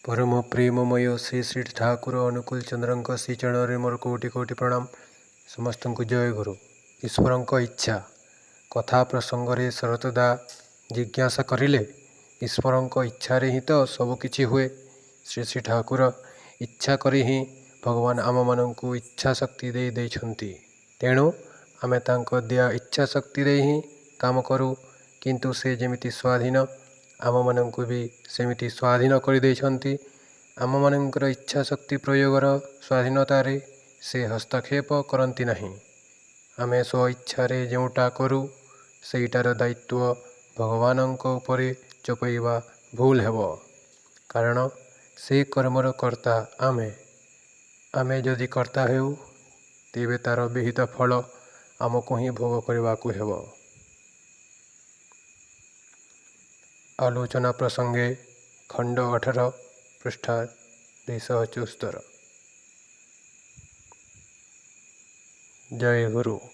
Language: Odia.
ପରମ ପ୍ରେମମୟ ଶ୍ରୀ ଶ୍ରୀ ଠାକୁର ଅନୁକୂଳ ଚନ୍ଦ୍ରଙ୍କ ଶ୍ରୀଚରଣରେ ମୋର କୋଟି କୋଟି ପ୍ରଣାମ। ସମସ୍ତଙ୍କୁ ଜୟ ଗୁରୁ। ଈଶ୍ୱରଙ୍କ ଇଚ୍ଛା କଥା ପ୍ରସଙ୍ଗରେ ଶରତଦା ଜିଜ୍ଞାସା କରିଲେ, ଈଶ୍ୱରଙ୍କ ଇଚ୍ଛାରେ ହିଁ ତ ସବୁକିଛି ହୁଏ। ଶ୍ରୀ ଶ୍ରୀ ଠାକୁର ଇଚ୍ଛା କରି ହିଁ ଭଗବାନ ଆମମାନଙ୍କୁ ଇଚ୍ଛା ଶକ୍ତି ଦେଇ ଦେଇଛନ୍ତି। ତେଣୁ ଆମେ ତାଙ୍କ ଦିଆ ଇଚ୍ଛା ଶକ୍ତିରେ ହିଁ କାମ କରୁ। କିନ୍ତୁ ସେ ଯେମିତି ସ୍ୱାଧୀନ, ଆମମାନଙ୍କୁ ବି ସେମିତି ସ୍ୱାଧୀନ କରିଦେଇଛନ୍ତି। ଆମମାନଙ୍କର ଇଚ୍ଛା ଶକ୍ତି ପ୍ରୟୋଗର ସ୍ୱାଧୀନତାରେ ସେ ହସ୍ତକ୍ଷେପ କରନ୍ତି ନାହିଁ। ଆମେ ସ୍ୱଇଚ୍ଛାରେ ଯେଉଁଟା କରୁ, ସେଇଟାର ଦାୟିତ୍ୱ ଭଗବାନଙ୍କ ଉପରେ ଚପେଇବା ଭୁଲ ହେବ। କାରଣ ସେ କର୍ମର କର୍ତ୍ତା ଆମେ। ଆମେ ଯଦି କର୍ତ୍ତା ହେଉ, ତେବେ ତାର ବିହିତ ଫଳ ଆମକୁ ହିଁ ଭୋଗ କରିବାକୁ ହେବ। ଆଲୋଚନା ପ୍ରସଙ୍ଗେ, ଖଣ୍ଡ 18, ପୃଷ୍ଠା 274। ଜୟ ଗୁରୁ।